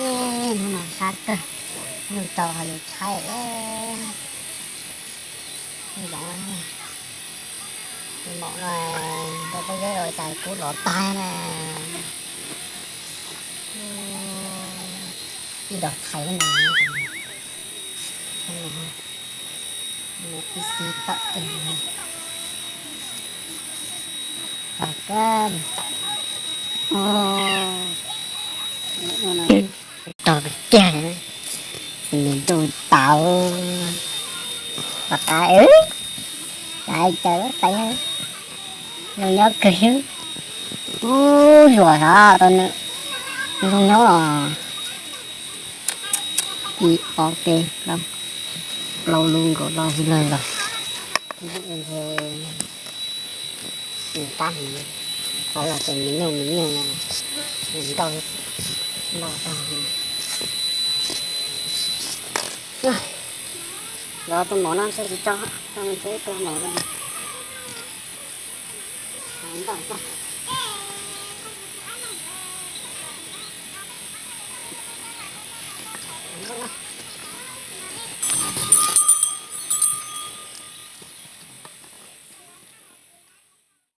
Hnub no sab kawg, ntuj tsaus ho yuav tshaib lawm. Zoo, tus maum no rau pob zeb rau cas kub lov tag na. Ib dos txhais na. Ib xib tawm, tag kawg. Tog kiag, nws ntuj tsaus, pom qab, cas caws teeb, zoo nyob kawg xwb. Ub, zuam xav tau nws zoo nyob los ib ob peb plaub, plaub lub nkaus loj xwb los. Nws qab, qhov los ces me nyuj me nyuj no, nws ntau, ntau tag. Los tus maum no ntshe tsis tso, tso ntshe tus maum no ntau tag.